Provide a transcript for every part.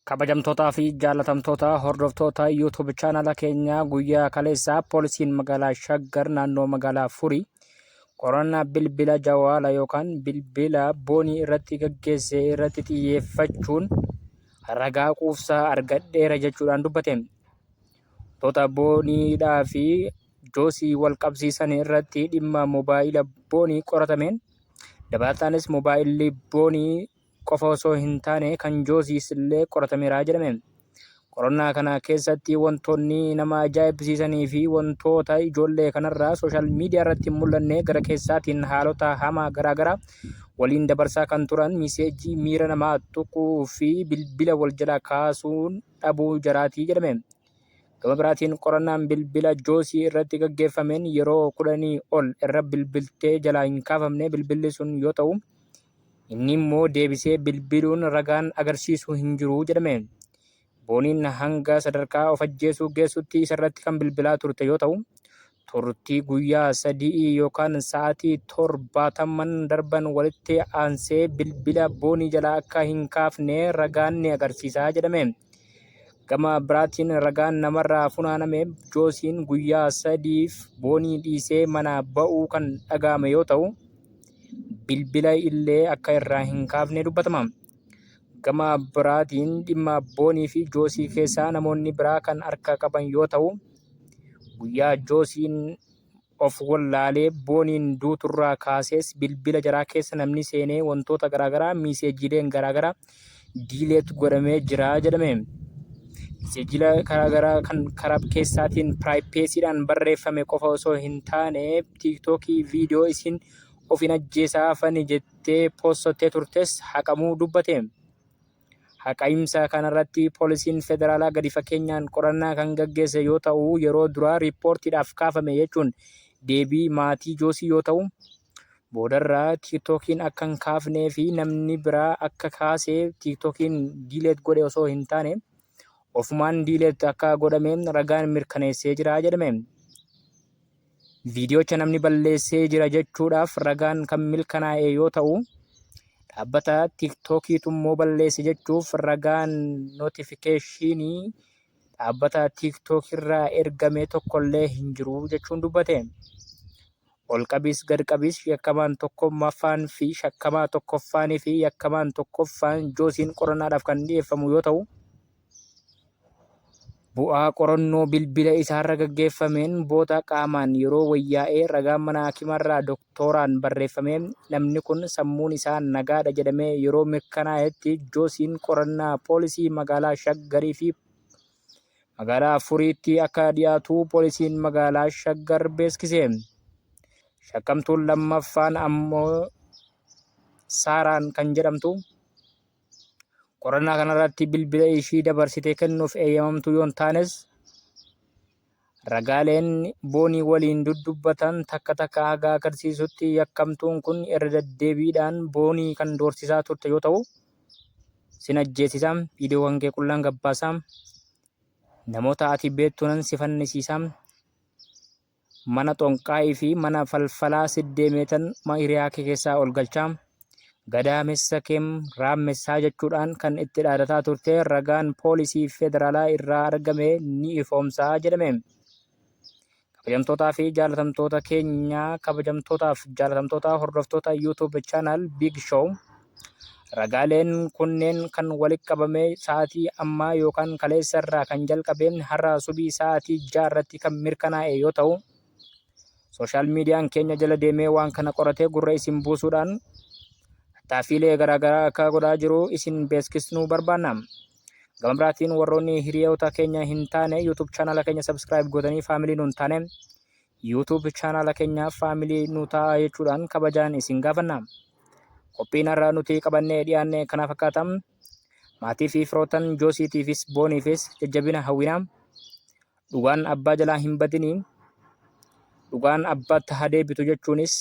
Kabajamtootaa fi jaalatamtoota hordoftoota YouTube chaanala keenyaa, guyyaa kaleessaa poolisiin magaalaa Shaggar naannoo magaalaa Furii qorannaa bilbila jawaala yookaan bilbila boonii irratti gaggeesse irratti xiyyeeffachuun ragaa quufsaa argadheera jechuudhaan dubbate. Wantoota booniidhaa fi joosii wal qabsiisan irratti dhimma mobaayila boonii qoratameen, dabalataanis mobaayilli boonii qofa osoo hin taane kan Joosiis illee qoratameera jedhame. Qorannaa kana keessatti wantoonni nama ajaa'ibsiisanii fi wantoota ijoollee kanarraa sooshaal miidiyaa irratti hin mul'anne, gara keessaatiin haalota hamaa garaagaraa waliin dabarsaa kan turan, miseejii miira namaa tuquu fi bilbila wal jalaa kaasuun dhabuu jaraatii jedhame. Gama biraatiin qorannaan bilbila Joosii irratti gaggeeffameen yeroo 10 ol irra bilbiltee jalaa hin kaafamne bilbilli sun yoo ta'u, inni immoo deebisee bilbiluun ragaan agarsiisu hin jiru jedhame. Booniin hanga sadarkaa of ajjeesuu geessutti isarratti kan bilbilaa turte yoo ta'u, turtii guyyaa sadi'ii yookaan sa'aatii 70n darban walitti aansee bilbila Boonii jalaa akka hin kaafne ragaan ni agarsiisa jedhame. Gama biraatiin ragaan namarraa funaaname Joosiin guyyaa sadiif Boonii dhiisee manaa ba'uu kan dhaga'ame yoo ta'u, bilbila illee akka irraa hin kaafne dubbatama. Gama biraatiin dhimma Boonii fi Joosii keessaa namoonni biraa kan harka qaban yoo ta'u, guyyaa Joosiin of wallaalee Booniin duuturraa kaasees bilbila jaraa keessa namni seenee wantoota garaagaraa, miiseejiileen garaagaraa diileet godhamee jira jedhame. Miiseejiila garaagaraa kan karaa keessaatiin piraayipeesiidhaan barreeffame qofa osoo hin taane, tiiktookii viidiyoo isiin of hin ajjeesaa fani jettee poostottee turtes haqamuu dubbate. Haqaimsa kanarratti poolisiin federaalaa gadi fakeenyaan qorannaa kan gaggeesse yoo ta'u, yeroo duraa riippoortiidhaaf kaafame jechuun deebii maatii Joosii yoo ta'u, boodarra tiiktookiin akka hin kaafnee fi namni biraa akka kaasee tiiktookiin diileet godhe osoo hin taane ofumaan diileet akka godhame ragaan mirkaneessee jira jedhame. Viidiyocha namni balleessee jira jechuudhaaf ragaan kan milkanaa'e yoo ta'u, dhaabbata Tiiktookiitu immoo balleesse jechuuf ragaan notifikeeshinii dhaabbata Tiiktookirraa ergame tokkollee hin jiru jechuun dubbate. Ol qabiis gad qabiis yakkamaan tokkommaffaan fi shakkamaa tokkoffaanii fi yakkamaan tokkoffaan Joosiin qorannaadhaaf kan dhiyeeffamu yoo ta'u, Bu'aa qorannoo bilbila isaarra gaggeeffameen booda qaamaan yeroo wayyaa'ee ragaan mana hakimaarraa doktooraan barreeffamee namni kun sammuun isaa nagaadha jedhamee yeroo mirkanaa'etti Joosiin qorannaa poolisii magaalaa Shaggarii fi magaalaa Furiitti akka dhiyaatu poolisiin magaalaa Shaggar beeskise. Shakkamtuun lammaffaan ammoo Saaraan kan jedhamtu Qorannaa kanarratti bilbila ishii dabarsitee kennuuf eeyyamamtuu yoo hin taanes, ragaaleen Boonii waliin duddubbatan takka takka haga agarsiisutti yakkamtuun kun irra deddeebiidhaan Boonii kan doorsisaa turte yoo ta'u, sin ajjeesisa, viidiyoowwan kee qullaan gabbaasa, namoota ati beektu nan si fannisiisa, Mana xonqaayii fi mana falfalaa siddeemeetan hiriyaa kee keessaa ol galchaa, gadaamessa keem raammessaa jechuudhaan kan itti dhaadataa turte ragaan poolisii federaalaa irraa argame ni ifoomsa jedhame. Kabajamtootaa fi jaalatamtoota keenya, kabajamtootaaf jaalatamtoota hordoftoota YouTube channel Big Show, Ragaaleen kunneen kan walitti qabame sa'aatii ammaa yookaan kaleessa irraa kan jalqabe har'a subii sa'aatii 6 irratti kan mirkanaa'e yoo ta'u, sooshaal miidiyaan keenya jala deemee waan kana qoratee gurra isin buusuudhaan tattaaffiilee garaagaraa akka godhaa jiru isin beeksisnuu barbaanna. Gama biraatiin warroonni hiriyoota keenya hin taane YouTube chaanaala keenya subscribe gootanii faamilii nuun taane YouTube chaanaala keenya faamilii nu ta'a jechuudhaan kabajaan isin gaafanna. Qophiin har'a nuti qabannee dhiyaanne kana fakkaata. Maatii fi firoottan Joosiitiifis Booniifis jajjabina hawwina. Dhugaan abbaa jalaa hin badini. Dhugaan abbaatti haa deebitu jechuunis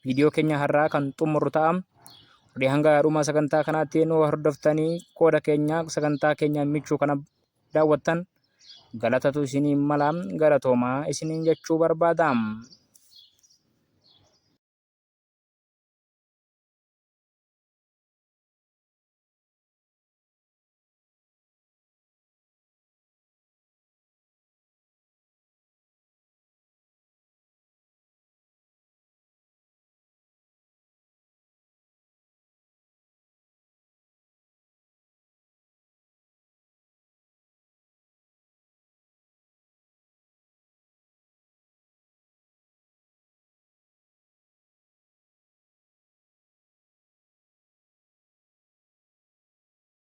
viidiyoo keenya har'aa kan xumurru ta'a. Warri hanga dhuma sagantaa kanaatti nu hordoftanii qooda keenya sagantaa keenya michuu kana daawwattan galatatu isiniin mala, galatoomaa isiniin jechuu barbaada.